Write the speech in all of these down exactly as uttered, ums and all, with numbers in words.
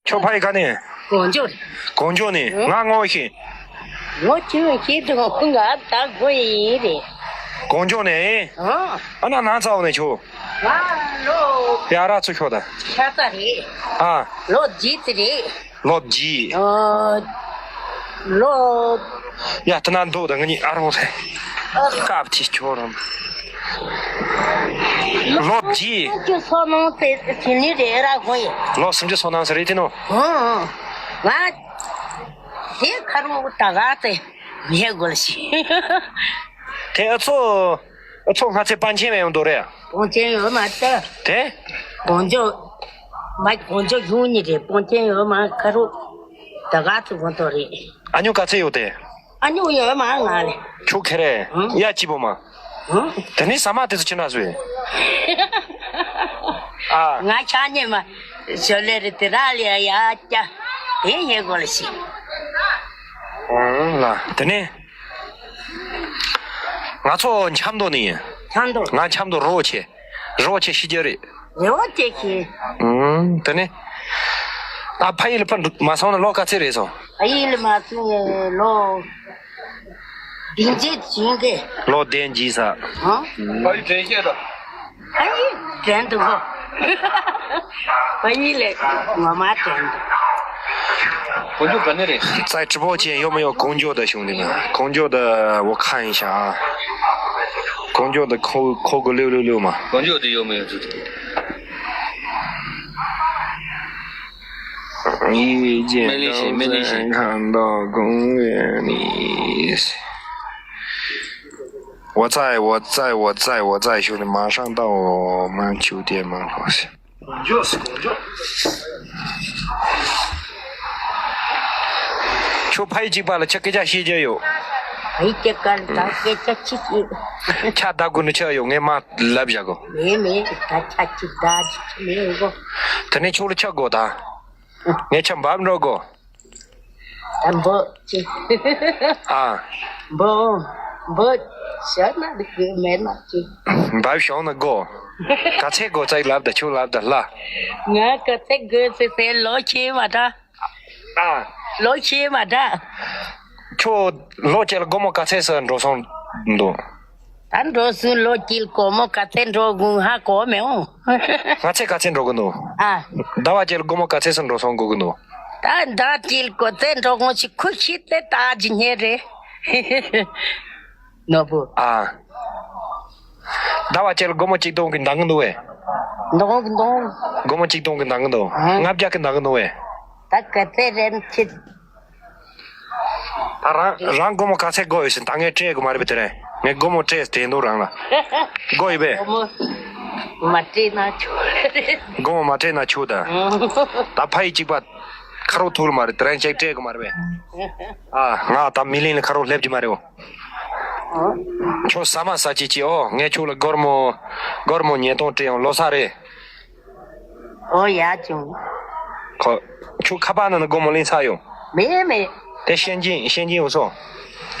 ཁྱོད་ཕ་ཡི་ག་ནས། གངས་ལྗོངས། གངས་ལྗོངས་ནས། ཨང་། ང་ངོ་ཤེས། ངོ་ཆེ་བའི་ཤེས་དུ་ང་ད་གོ་ཡི་རེད། གངས་ལྗོངས་ནས། ཨང་། ཨ་ན་ནང་ཚ་བོ་ནས་ཁྱོད། ང་ལོ། ཡ་ར་ཚུ་ཁྱོད་ད། ཤ་ཚ་རེད། ཨ། ལོ་བརྒྱད་ཙམ་རེད། ལོ་བརྒྱད། ཨ། ལོ། ཡ་ད་ན་འདུག་ད་ང་གཉིས་ཨ་རོ་རེད། སྐབས་ཅིག་ཁྱོད་རང་། ལོ་བརྒྱད། སུམ་ཅུ་སོ་ནང་ཚེ་ཟིན་ནི་རེད་ར་ཁོ་ཡི། ལོ་སུམ་ཅུ་སོ་ནང་ཚེ་རེད་དེ་ནོ། ཨང་། ང་དེ་ཁ་རུ་ད་ག་ཚེ་ཉལ་དགོས་ལ་ཤི། དེ་ཨ་ཚོ་ཨ་ཚོ་ང་ཚེ་པན་ཆེན་བས་ཡོང་འདུག་རེད། པན་ཆེན་ཡོད་མ་ད། དེ། གངས་ལྗོངས། མ་གངས་ལྗོངས་གཞུང་གཉིས་རེད། པན་ཆེན་ཡོད་མ་ཁ་རུ་ད་ག་ཚེ་གོང་ཐོག་རེད། ཨ་ཉོ་ག་ཚེ་ཡོད་དེ། ཨ་ཉོ་ཡོད་མ་ང་ལས། ཁྱོད་ཁེ་རེད། ཨང་། ཡ་གཅིག་པོ་མ། ཨང་། དེ་ནི་ཟ་མ་དེ་ཚོ་ཕྱིར་ན་བཟོས། ཨ། ང་ཆ་ཉེ་མ། ཞོ་ལེ་རི་དེ་ར་ལི་ཡ་ཡ་ཀྱ། དེ་ཡེ་གོ་ལ་ཤི། ཨང་ལ་དེ་ནི། ང་ཚོ་འཆམ་མདོ་ནི་ཡིན། འཆམ་མདོ། ང་འཆམ་མདོ་རོ་ཆེ། རོ་ཆེ་ཤི་རྒྱུ་རེད། རོ་ཆེ་ཤི། ཨང་། དེ་ནི། ད་ཕ་ཡུལ་ལ་ཕར་འགྲོ་མ་སོང་ན་ལོ་ག་ཚོད་རེད་སོང་། ཕ་ཡུལ་ལ་མ་སོང་ཡ་ལོ། བདུན་ཅུ་ཅན་གྱི། ལོ་བདུན་བརྒྱད་ས། ཧང་། ཕ་ཡུལ་དྲན་ཤེས་དང་། ཕ་ཡུལ་དྲན་འདུག་གོ། ཕ་ཡུལ་ལས་ངོ་མ་དྲན་འདུག་གངས་ལྗོངས་ག་ནས་རེད། 在直播间有没有 གངས་ལྗོངས的兄弟们། གངས་ལྗོངས的我看一下啊。 གངས་ལྗོངས་的扣扣个六六六嘛。 གངས་ལྗོངས་的有没有这种？ 遇见梅林行，梅林行。 看到公园里。 我在，我在，我在，我在，兄弟，马上到我们酒店门口。 ཁྱོད་ཕ་ཡུལ་གཅིག་པ་ལ་ཁྱོད་སྐད་ཆ་བཤད་རྒྱུ་ཡོད། ཕ་ཡུལ་གཅིག་པ་ལ་ད་སྐད་ཆ་ཅི་ཞིག་ཁྱོད་ད་དགོས་ནི་ཆ་ཡོད། ངས་མ་ལབ་བཞག་གོ། མེད་མེད། ད་ཆ་ཅིག་ད་ཅིག་མེད་གོ། དེ་ནས་ཁྱོད་ལ་ཆ་དགོས་ད། ངས་ཆ་འབབ་འགྲོ་གོ། ད་འབོ་ཅི། ཨ། འབོ། འབོ། ཤ་ན་འདི་གི་མེད་ན་ཅི། འབབ་ཤོང་ན་གོ། ག་ཚད་གོ་ཚད་ལབ་ད་ཆུ་ལབ་ད་ལ། ང་ག་ཚད་གོ་ཚད་ཚད་ལོ་ཆེ་མ་ད། ཨ། ལོ་ཆེ་མ་ད། ཁྱོད་ལོ་ཆེ་ལ་སྒོར་མོ་ག་ཚད་སུ་འགྲོ་སོང་འདུག་ད་འགྲོ་སོང་ལོ་གཅིག་སྒོར་མོ་ག་ཚད་འགྲོ་དགོས་ཧ་གོ་མེད་འོང་། ང་ཚད་ག་ཚད་འགྲོ་གི་འདུག་ཨ། ཟླ་བ་གཅིག་ལ་སྒོར་མོ་ག་ཚད་སུ་འགྲོ་སོང་དགོས་གི་འདུག་ད་ཟླ་གཅིག་ལ་ག་ཚད་འགྲོ་དགོས་ཞིག་ཁུ་ཤི་ཏེ་ད་ཇི་ཉེ་རེད། ནོར་བུ། ཨ། ཟླ་བ་གཅིག་ལ་སྒོར་མོ་གཅིག་སྟོང་གི་འདང་གི་འདུག་བས། འདང་གི་འདུག་སྒོར་མོ་གཅིག་སྟོང་གི་འདང་གི་འདུག་ཨ། ལྔ་བརྒྱ་གི་འདང་གི་འདུག་བས། ད་ག་ཚད་རེད་ཁྱེད། ད་རང་རང་སྒོར་མོ་ག་ཚད་དགོས་ཡོད་ཟེར་ད་ངས་སྤྲད་དགོས་མ་རེད་པས་དེ་རེད། ངས་སྒོར་མོ་སྤྲད་དེ་འདུག་རང་ལ། དགོས་ཡོད་པས། སྒོར་མོ་མ་སྤྲད་ན་ཆོག་རེད། སྒོར་མོ་མ་སྤྲད་ན་ཆོག་ད། ད་ཕ་ཡི་གཅིག་པ་ཁ་རོག་ཐུག་ལ་མ་རེད་དེ་རང་ཅིག་སྤྲད་དགོས་མ་རེད་པས། ཨ་ང་ད་མི་ལིང་ལ་ཁ་རོག་སླེབས་ཀྱི་མ་རེད་འོ། ཁྱོད་ཟ་མ་ཟ་ཅིག་ཅིག་འོ། ངས་ཁྱོད་ལ་སྒོར་མོ་སྒོར་མོ་ཉིས་སྟོང་སྤྲད་ཡོང་ལོ་གསར་རེད། ཨོ་ཡ་ཅུང་། ཁོ། ཁྱོད་ཁ་པར་ནང་ན་སྒོར་མོ་ལེན་ས་ཡོད། མེད་མེད། དེ་ཤན་ཅིན་ཤན་ཅིན་འུ་ཚོ།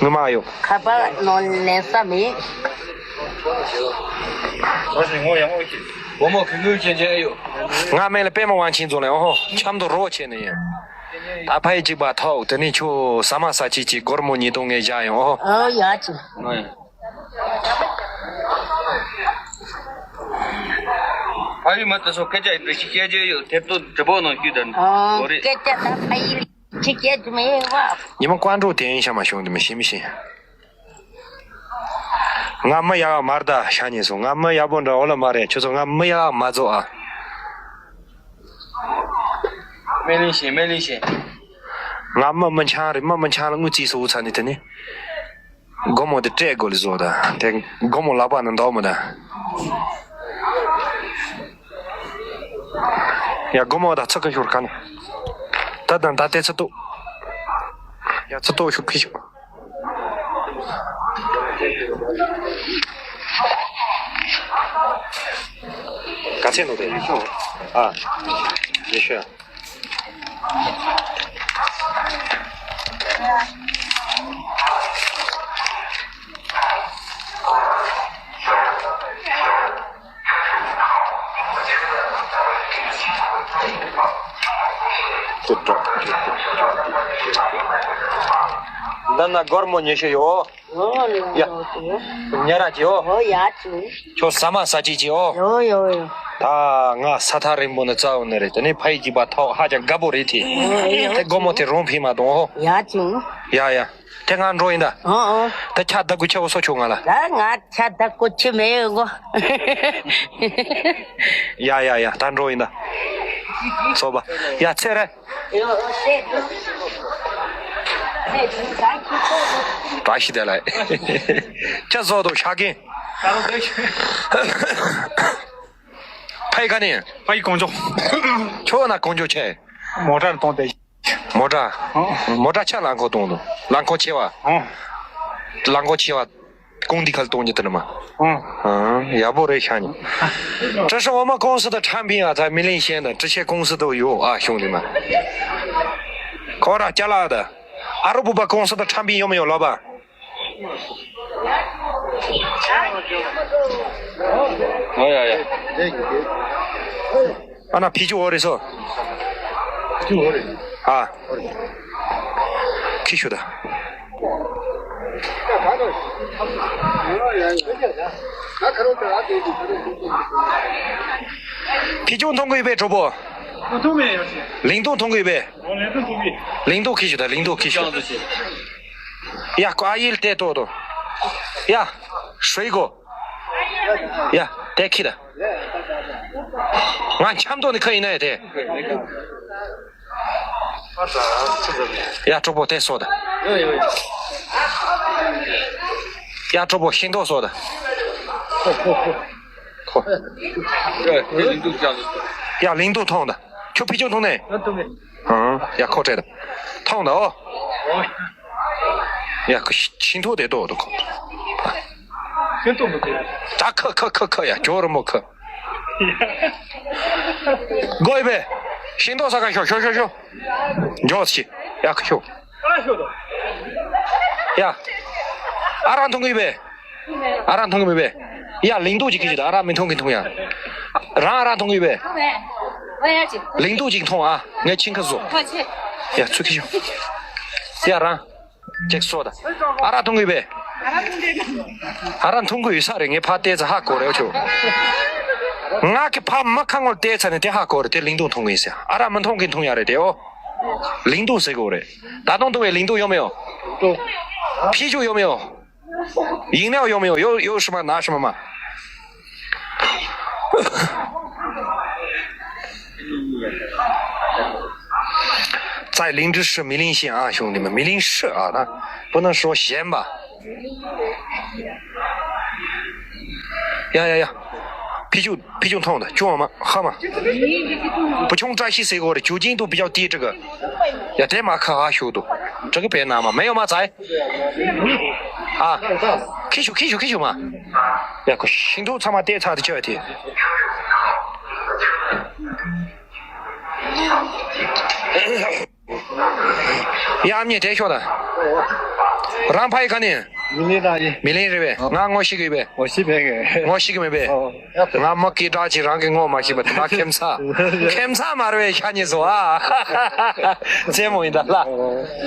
ངོ་མ་ཡོད། ཁ་པར་ནང་ལེན་ས་མེད། སྒོར་མོ་གི་དངུལ་ཅན་ཅན་ཡོད། ང་མེད་ལ་པད་མ་དབང་ཆེན་རྫོང་ལ་ཨོ་ཧོ་འཆམ་དུ་རོགས་བྱས་ནས་ཡིན། ད་ཕ་ཡི་གཅིག་པ་ཐོག་དེ་ནས་ཁྱོད་ཟ་མ་ཟ་ཅིག་ཅིག་སྒོར་མོ་ཉིས་སྟོང་ངས་བཞག་ཡོང་ཨོ་ཧོ། ཨོ་ཡ་ཅུང་། ཨོ་ཡ། ཕ་ཡུལ་མི་དེ་ཚོ་སྐད་ཆ་འདྲི་ཞིག་བཤད་རྒྱུ་ཡོད་དེབ་ཏོ་འདྲི་པོ་ནང་བཤུས་དང་ཨོ་གོ་རེད། སྐད་ཆ་ད་ཕ་ཡུལ་ཅི་བཤད་རྒྱུ་མེད་བ། ཉི་མ་ཀོང་ཀྲུག་དེ་ཡིན་ཤ་མ་བྱུང་དེ་མི་ཤེས་མི་ཤེས། ང་མི་ཡག་མ་རེད་ད་ཤ་ཉེ་སོང་། ང་མི་ཡག་པོ་འདྲ་འོ་ལ་མ་རེད། ཁྱོད་ཚོ་ང་མི་ཡག་མ་རྫོགས་ཨ། སྨན་གླིང་ཞེས་སྨན་གླིང་ཞེས། ང་མི་མི་འཆང་རེད། མི་མི་འཆང་ལ་དངུལ་རྩིས་སུ་འུ་ཚ་ནི་དེ་ནི། སྒོར་མོ་དེ་སྤྲད་དགོས་ལ་བཟོ་ད། དེ་སྒོར་མོ་ལག་པ་ན་འདོགས་མོ་ད། ཡ་སྒོར་མོ་ད་ཚུགས་ཀ་ཤོར་ཁ་ནི། ད་དང་ད་ལྟའི་ཚུགས་ཏོ། ཡ་ཚུགས་ཏོ་ཤོར་ཁི་ཤོར། ག་ཚད་ནོ་དེ། ཨ། ཉི་ཤུ། འདི་ན་སྒོར་མོ་ཉི་ཤུ་ཡོད། ཡ། ཉེ་ར་ཅིའོ། ཨོ་ཡ་ཅུ། ཁྱོད་ཟ་མ་ཟ་ཅི་ཅིའོ། ཡོ་ཡོ་ཡོ། ད་ང་ས་ཐག་རིང་པོ་ནས་བཙལ་ཡོང་ནི་རེད། དེ་ནས་ཕ་ཡི་སྐྱིད་པ་ཐོག་ཧ་ཅང་དགའ་པོ་རེད་དེ། ཨོ་ཡོ། དེ་སྒོར་མོ་དེ་རུང་ཕུད་མ་གཏོང་ཨོ། ཡ་ཅུ། ཡ་ཡ། དེ་ང་འགྲོ་ཡིན་ད། ཨོ་ཨོ། ད་ཁྱི་ལྡག་གུ་ཆེ་བོ་སོ་ཆུང་ང་ལ། ད་ང་ཁྱི་ལྡག་གུ་ཆེ་མེད་གོ། ཡ་ཡ་ཡ། ད་འགྲོ་ཡིན་ད། སོ་པ། ཡ་ཚེ་རེ། བཀྲ་ཤིས་བདེ་ལེགས། ཁྱེད་བཟོ་དོ་ཤ་ཀིན། ཕ་ཡི་ག་ནས། ཕ་ཡི་ཀོང་ཇོ། ཁྱོད་ན་ཀོང་ཇོ་ཆེ། མོ་ཊ་གཏོང་དེ། མོ་ཊ། ཨོ། མོ་ཊ་ཆ་རླངས་འཁོར་གཏོང་དོ། རླངས་འཁོར་ཆེ་བ། ཨོ། རླངས་འཁོར་ཆེ་བ། 工地 ཁ་གཏོང་རྒྱུ་དེ་ནི་མ། ཨོ། ཨང་། ཡག་པོ་རེད་ཤག་ཉོ། 这是我们公司的产品啊，在米林县的这些公司都有啊，兄弟们。ཁོ་ར་ཅ་ལག་ད། ཨ་རོ་བུ་པ་公司的产品有没有，老板？ཨ་ན་ཕི་ཅུ་འོ་རེ་སོ། ཨ། ཁི་ཤུ་ད། ཕི་ཅུང་མཐོང་གི་ཡོད་པས་གྲོགས་པོ། མཐོང་མེད་ཡོད་ཅེ། ལིང་ཏུང་མཐོང་གི་ཡོད་པས། ལིང་ཏུང་མཐོང་གི། ལིང་ཏུང་ཁི་ཤུ་ད། ལིང་ཏུང་ཁི་ཤུ། ཡ་ཁོ་ཨ་ཡིལ་ཏེ་ཏོ་ཏོ། ཡ། 水果། ཡ། དེ་ཁི་ད། ང་འཆམ་ཏོ་ནི་ཁ་ཡིན་ན་ཡ་དེ། ཡ་གྲོགས་པོ་དེ་སོ་ད། ཡ་གྲོགས་པོ་ཤིང་ཏོག་སོ་ད། ཁོ། ཡ་ལིང་ཏུང་མཐོང་ད། ཁྱོད་ཕི་ཅུང་མཐོང་ནས། ཨང་། ཡ་ཁོ་བྲེད་ད། མཐོང་ད་ཨོ། ཡ་ཁོ་ཤིང་ཏོག་དེ་ཏོ་ཏོ་ཁོ། ཤིང་ཏོག་མི་དེ། ད་ཁ་ཁ་ཁ་ཁ་ཡ་ཇོ་རི་མོ་ཁ། གོ་ཡི་པས། ཤིང་ཏོག་ས་ག་ཤོ་ཤོ་ཤོ་ཤོ། འཇོག་ཤི། ཡ་ཁ་ཤོ། ཡ། ཨ་རག་མཐོང་གི་པས། ཨ་རག་མཐོང་གི་མི་པས། ཡ་ལིང་ཏུང་ཅིག་ཁི་ཅི་ད། ཨ་རག་མི་མཐོང་གི་མཐོང་ཡ། རང་ཨ་རག་མཐོང་གི་པས། ལིང་ཏུང་ཅིག་མཐོང་ཨ། ངས་ཆིང་ཁ་བཟོ། ཡ་ཚུ་ཁི་ཤོ། ཡ་རང་། ཅེག་སོ་ད། ཨ་རག་མཐོང་གི་པས། ཨ་རག་མཐོང་གི་ཡོད་ས་རེད། ངས་ཕ་བལྟས་ཚེ་ཧ་གོ་རེ་ཆོ། ང་གི་ཕ་མ་ཁ་ངོ་བལྟས་ཚ་ནས་དེ་ཧ་གོ་རེ། དེ་ལིང་ཏུང་མཐོང་གི་ཡིན་ཟེར། ཨ་རག་མི་མཐོང་གི་མཐོང་ཡ་རེད་དེ་ཨོ། ལིང་ཏུང་ཟེར་གོ་རེད། ད་དུང་མཐོང་བའི་ལིང་ཏུང་ཡོད་མེད་ཨོ། ཕི་ཅུང་ཡོད་མེད་ཨོ། 饮料有没有？有，有什么拿什么嘛。在林芝市米林县啊，兄弟们，米林市啊，那不能说县吧。呀呀呀，啤酒，啤酒桶的，酒吗？喝吗？不穷扎西水果的，酒精度比较低，这个。呀，这马可好修的，这个别拿嘛，没有吗？在。 ཨ། ཁི་ཤུ་ཁི་ཤུ་ཁི་ཤུ་མ། ཡ་ཁོ་ཤིང་ཏོག་ཚང་མ་བལྟས་ཚར་དུ་ཆེ་བ་དེ། ཡ་ཨ་མྱེས་དེ་ཤོག་ད། རང་ཕ་ཡི་ག་ནས། མི་ལི་ར་ཡི། མི་ལི་རེད་པས། ང་ངོ་ཤེས་གི་པས། ངོ་ཤེས་མེད་གི། ངོ་ཤེས་གི་མེད་པས། ཨོ། ང་མ་སྐད་གྲགས་ཅིག་རང་གི་ངོ་མ་ཤེས་པ་དེ་མ་ཁྱིམ་ཚང་། ཁྱིམ་ཚང་མ་རེད་པས་ཤ་ཉེ་བཟོ་ཨ། རྩེད་མོ་ཡིན་ད་ལ།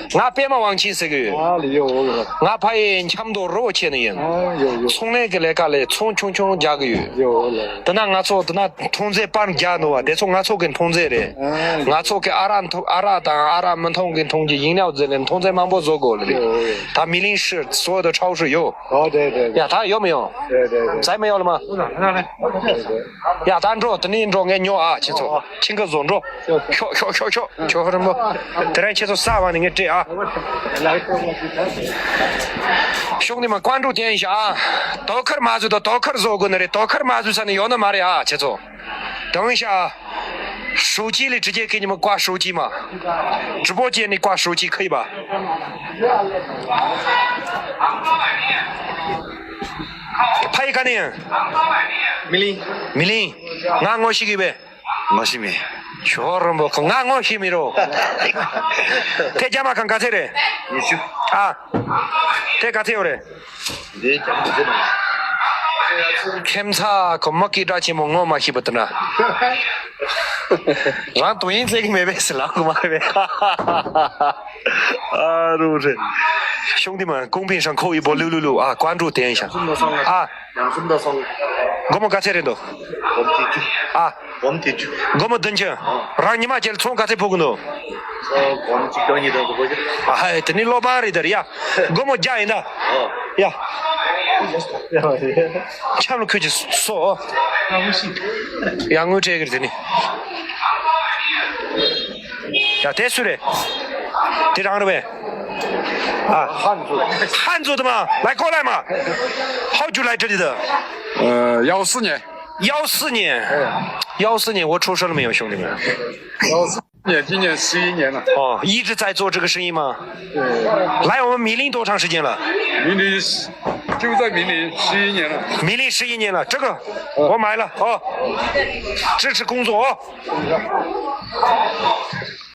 ང་པད་མ་དབང་ཆེན་ཟེར་གི་ཡོད། ཨ་ལི་ཡོ། ང་ཕ་ཡི་འཆམ་མདོ་རི་བོ་ཆེ་ནས་ཡིན། ཨ་ཡོ་ཡོ། ཚོང་ལས་ཀྱི་ལས་ཀ་ལས་ཚོང་ཆུང་ཆུང་རྒྱག་གི་ཡོད། ཡོ་ལ། དེ་ན་ང་ཚོ་དེ་ན་མཐོང་རྫས་པར་རྒྱག་འདུག་བ། དེ་ཚོ་ང་ཚོ་གི་མཐོང་རྫས་རེད། ཨ་ཡོ། ང་ཚོ་གི་ཨ་རག་མཐོང་ཨ་རག་དང་ཨ་རག་མི་མཐོང་གི་མཐོང་རྒྱུ་ཡིན་ནའོ་ཟེར་ནས་མཐོང་རྫས་མང་པོ་བཟོ་དགོས་ལ། ཡོ་ཡོ། ད་མི་ལིང་ཧྲི་所有的超市有། 哦，对对对。 ཡ་ད་ཡོད་མི་ཡོད། 对对对。 在没有了吗？ ཡ་ད་འགྲོ། དེ་ནས་འགྲོ། ངས་ཉོ་ཨ་ཁྱེད་ཚོ། ཁྱིམ་ཁ་བཟོ་འགྲོ། ཤོག་ཤོག་ཤོག་ཤོག་ཁྱོད་ཧ་རིང་པོ། དེ་རིང་ཁྱེད་ཚོ་ས་བ་ནས་ངས་སྤྲད་ཨ། ཤོག་ནི་མ་ཀོན་ཀྲུག་དེ་ཡིན་ཤག་ཨ། དོ་ཁར་མ་བཟོས་དོ། དོ་ཁར་བཟོ་དགོས་ནི་རེད། དོ་ཁར་མ་བཟོས་ས་ནས་ཡོད་ནི་མ་རེད་ཨ་ཁྱེད་ཚོ། དང་ཤག་ཨ། 手机里直接给你们挂手机嘛。直播间里挂手机可以吧？ ཕ་ཡི་ག་ནས། མི་ལིང་། མི་ལིང་། ང་ངོ་ཤེས་གི་པས། ངོ་ཤེས་མེད། ཤོག་རིང་པོ་ཁོ་ང་ངོ་ཤེས་མི་རོ། དེ་རྒྱ་མ་གང་ག་ཚད་རེད། ཉི་ཤུ། ཨ། དེ་ག་ཚད་ཡོད་རེད། འདི་རྒྱ་མ་ག་ཚད་རེད། ཁྱིམ་ཚང་ཁོ་མ་སྐད་གྲགས་ཆེན་མོ་ངོ་མ་ཤེས་པ་དེ་འདྲ། རང་抖音བཙལ་གི་མེད་པས་ཟེར་ལབ་དགོས་མ་རེད་པས། ཨ་རོ་རེད། 兄弟们，公屏上扣一波六六六啊，关注点一下。 སུམ་དང་སོང་ལ། ཨ། ཡང་སུམ་དང་སོང་ལ། སྒོར་མོ་ག་ཚད་རེད་འདུག་སྒོར་མོ་བརྒྱད་ཅུ། ཨ། སྒོར་མོ་བརྒྱད་ཅུ། སྒོར་མོ་བདུན་ཅུ། ཨ། རང་ཉི་མ་བརྒྱད་ལ་ཚོང་ག་ཚད་ཕོག་གི་འདུག་སྒོར་མོ་གཅིག་སྟོང་གཉིས་སྟོང་དགུ་བརྒྱ། ཨ་ཧའི། དེ་ནི་སློབ་མ་རེད་དར་ཡ། སྒོར་མོ་བརྒྱ་ཡིན་ད། ཨ། ཡ། འཁྱམ་ལ་ཁུལ་གྱི་སོ། ཡ་དངུལ་སྤྲད་གི་རེད་དེ་ནི། ཡ་དེ་སུ་རེད། དེ་རང་རེད་པས། ཨ། 汉族。汉族的吗？来，过来嘛。好久来这里的？呃，幺四年。幺四年。哎。幺四年我出生了没有，兄弟们？幺四年，今年十一年了。哦，一直在做这个生意吗？对。来我们米林多长时间了？米林是，就在米林十一年了。米林十一年了，这个我买了哦，支持工作哦。